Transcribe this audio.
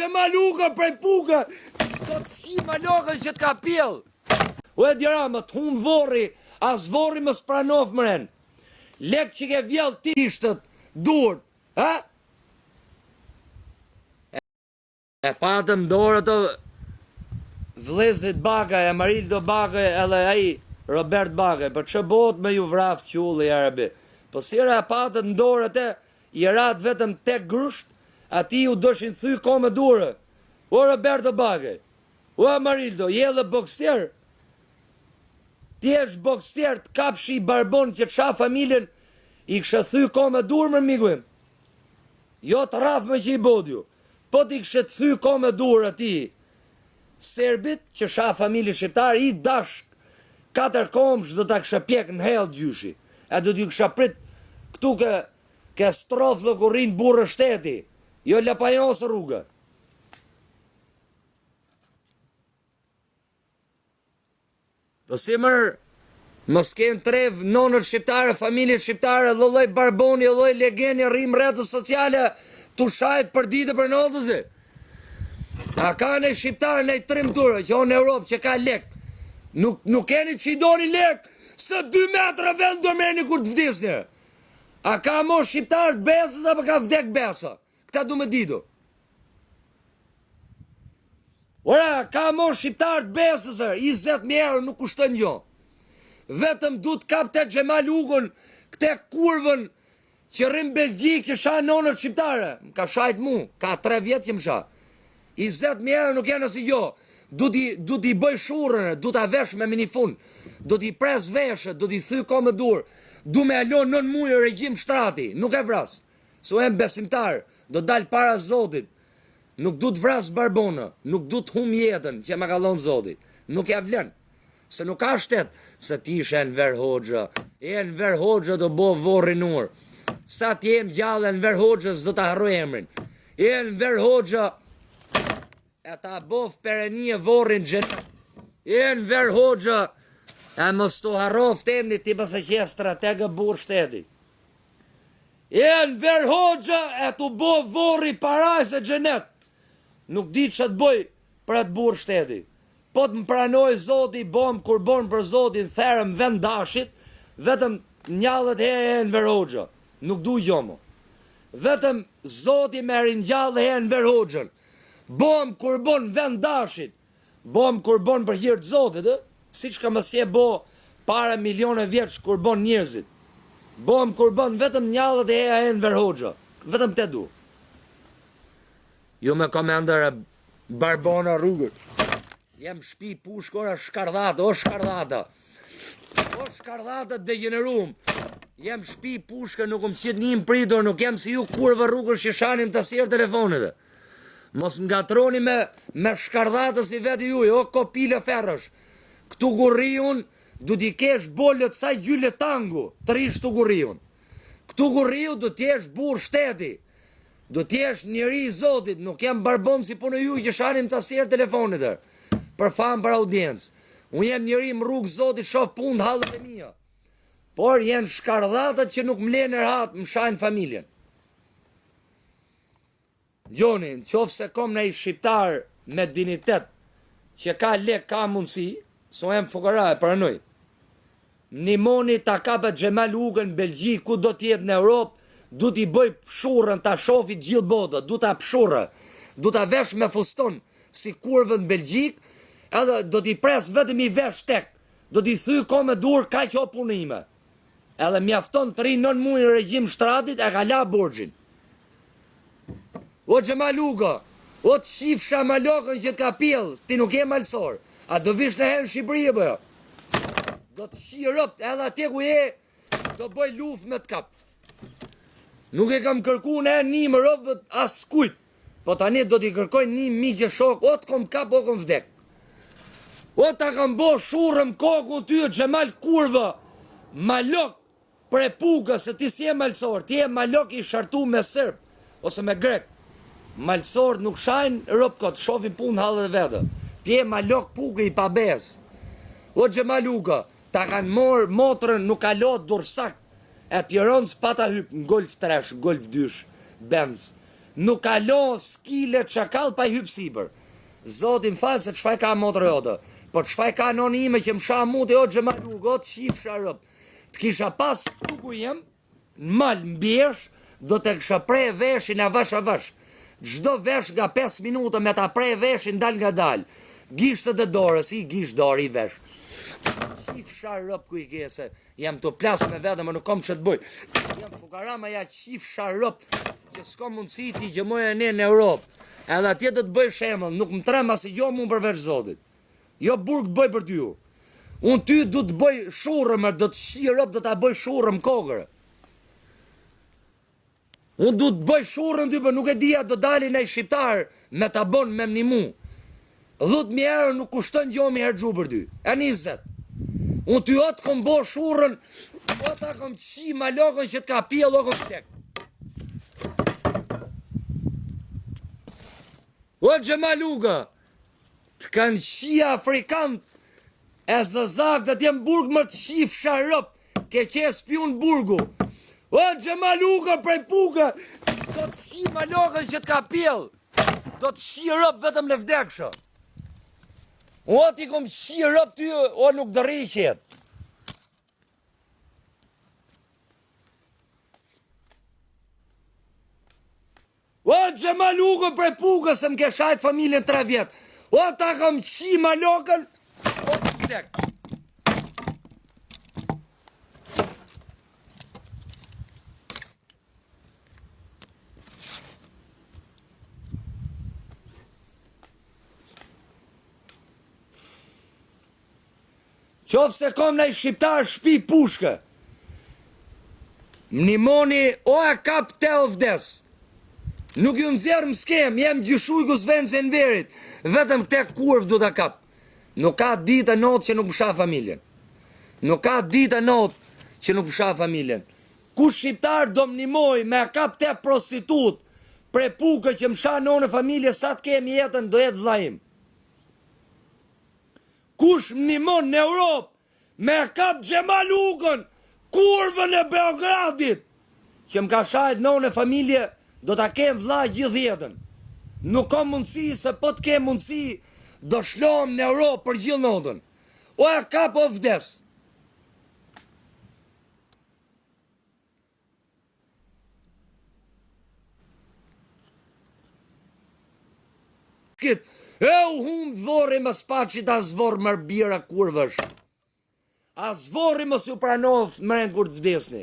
Xhemal Uka prej puke, do të shi malokën që të ka pjell. O Edi Rama, të hum vorri, as vorri mos pranof mren. Lek që ke vjell ti ishtët, durt, ha? E patëm dorë ato vëllezërit Bakaj, Amarildo Bakaj edhe ai Robert Bakaj, po ç'e botë me ju vraft qulli ja rabi. Po si ra e patët në dorë atë, i ratë vetëm tek grusht, atij ju doshin thy kom e durë. O Roberto Bakaj, o Amarildo, je edhe boksier. Ti je boksier, të kapshi barbon që të sha familjen, i kishe thy kom e durë mër miku im. Jo të rraf me që i bodju. Po t'i kishe thy kom e durë atij serbit që sha familje shqiptare i dash katër komsh do ta kishe pjek në hell gjyshi. E do t'ju kisha prit këtu ke ke strofllë ku rrinë burrë shteti, jo lapajosë rrugë. Po si mër, mos kenë trev nonët shqiptare, familjet shqiptare, lloj lloj barboni, lloj legeni, rrim rrjetet sociale, tu shajt për ditë për natës e. A ka në shqiptar në trim turë, që në Europë, që ka lek, nuk, nuk keni që i doni lek, se 2 metra vend do merrni kur të vdisni. A ka mo shqiptar të besës apo ka vdek besa? Këta du me ditu. Ora, ka mo shqiptar të besës, er, 20.000 euro nuk kushtojnë jo. Vetëm du të kap të Xhemal Ukën, këte kurvën që rrim Belgjik që sha nonët shqiptare. Më ka shajt mu, ka 3 vjet që më sha. 20.000 euro nuk janë asnjë gjo. Du t'i du t'i bëj shurrën, du ta vesh me minifun. Do t'i pres veshët, do t'i thy kom e dur. Du me e lo nën muj regjim shtrati, nuk e vras. Se unë jam besimtar, do dal para Zotit. Nuk du të vras barbonë, nuk du të hum jetën që ma ka dhënë Zoti. Nuk ja vlen. Se nuk ka shtet, se ti ishe Enver Hoxha. Enver Hoxha do bo vorri nur. Sa të jem gjallë Enver Hoxha s'do ta harroj emrin. Enver Hoxha e ta bof perenie vorrin xhenet. Enver Hoxha e mos të harroft emni ti pse që je strateg e burr shteti. Enver Hoxha e t'u bo vorri parajsë e xhenet. Nuk di ç'a të bëj për atë burrë shteti. Po të më pranojë Zoti, bohem kurbon për Zotin, therem vend dashit, vetëm njallet he Enver Hoxha. Nuk du gjo mo. Vetëm Zoti me ringjallë he Enver Hoxhën. Bohem kurbon vend dashit. Bohem kurbon për hir të Zotit, ë? Siç ka mos qe bo para milione vjetsh kurbon njerëzit. Bohem kurbon vetëm njallët e Enver Hoxha. Vetëm te du. Ju me komendër e barbona rrugët. Jem shpi pushkë ora shkardhata, o shkardhata. O shkardhata degjenerum. Jem shpi pushkë, nuk më qit një pritur, nuk jem si ju kurva rrugës që shanim të sjerë telefoneve. Mos më ngatroni me, me shkardhatës si veti juj, o kopile ferrësh. Këtu ku rri unë, du t'i kesh bolët sa gjyle tangu, të rrish këtu ku rri unë. Këtu ku rri unë, du t'jesh burr shteti. Do t'jesh njeri i Zotit, nuk jam barbon si punë ju që shanim tastier telefonit. Er. Për famë për audiencë. Unë jam njeri më rrugë Zotit, shoh punë hallet e mia. Por janë shkardhatat që nuk më lenë rahat, më shajnë familjen. Gjoni, në qofë se kom në i shqiptar me dinjitet, që ka lek, ka mundësi, so jam fukara e pranoj. Nimoni ta kapet Xhemal Ukën në Belgjik, ku do t'jetë në Europë, du t'i bëj pshurrën ta shofi gjithë bota, du ta pshurrë, du ta vesh me fuston si kurvët në Belgjik, edhe do t'i pres vetëm i vesh tek, do t'i thy kom e dur, kaq o punë ime. Edhe mjafton të rri nën muaj në regjim shtratit e ka la borxhin. O Xhemal Uka, o të qifsha malokën që të ka pjell, ti nuk je malsor. A do vish në herë në Shqipëri apo jo? Do të qi ropt edhe atje ku je, do bëj luftë me të kap. Nuk e kam kërku në një robët askujt. Po tani do t'i kërkoj një miq e shok, o të kom kap, o kom vdek. O ta kam bo shurrëm kokun ty Xhemal kurva, malok, Pre puka se ti s'je malsor, ti je malok i shartu me serb ose me grek. Malsorët nuk shajnë rob kot, shofin punë hallet e veta. Ti je malok puka i pabesë. O Xhemal Uka, ta kanë morë motrën nuk kalohet durrsak e Tironës pa ta hyp në Golf tresh, Golf dysh, Benz. Nuk ka lo skile çakall pa i hyp sipër. Zoti më fal se ç'faj ka motra jote. Po ç'faj ka nona ime që më sha muti o Xhemal Uga, o të qifsha rob. Të kisha pas këtu ku jem, në mal në bjeshkë, do të kisha pre veshin avash avash. Çdo vesh nga 5 minuta me ta pre veshin dal nga dal. Gishtat e dorës, i gisht dorë i vesh. Qifsha rob ku i ke se Jam tu plas me vete, më nuk kom që të bëj. Jam fukara, ma ja qifsha rob, që s'kom mundësi t'i gjëmoj e ne në Europë. Edhe atje do të bëj shembull, nuk më trem asgjë mu përveç Zotit. Jo burg të bëj për ty. Unë ty du të bëj shurrë, më do të qi rob, do ta bëj shurrë më kokër. Unë du të bëj shurrën ty, për nuk e dija do dali naj shqiptar me ta bon me m'nimu. 10.000 euro nuk kushton gjo mi harxhu për ty. E 20. Unë ty o të kom bo shurrën, o ta kom qi malokën që të ka pjell o kom vdek. O Xhemal Uga, të kanë qi afrikant e zëzak dhe t'jem burg më të qifsha rob, ke qe spiun burgu. O Xhemal Uga prej Puke, do të qi malokën që të ka pjell, do të qi rob vetëm në vdeksha. O t'i kom qi rob ty, o nuk do rri qetë. O Xhemal Ugën prej Pukës se më ke shajt familjen 3 vjet. O ta kam qi malokën, o të vdek. Qoftë se kom naj shqiptar shpi pushkë M'nimoni o e kap te o vdes Nuk ju nxjerr më skem jem gjyshujku Svenci Enverit Vetëm këte kurvë du ta kap Nuk ka ditë e notë që nuk më sha familjen Nuk ka ditë e notë që nuk më sha familjen Kush shqiptar do m'nimoj me e kap te prostitut Prej Pukë që më sha nonën familje sa të kem jetën do jetë vlla im Kush më nimon në Europë me e kap Xhemal Ugën, kurvën e Beogradit, që më ka shajt nonë e familje, do ta kem vlla gjithë jetën. Nuk kam mundësi se po të kem mundësi do shlohem në Europë për gjithë notën. O e kap o vdes. Kit, e u humb vorri mos paçit as vorr mër bira kurvësh. As vorri mos ju pranoft mren kur të vdesni.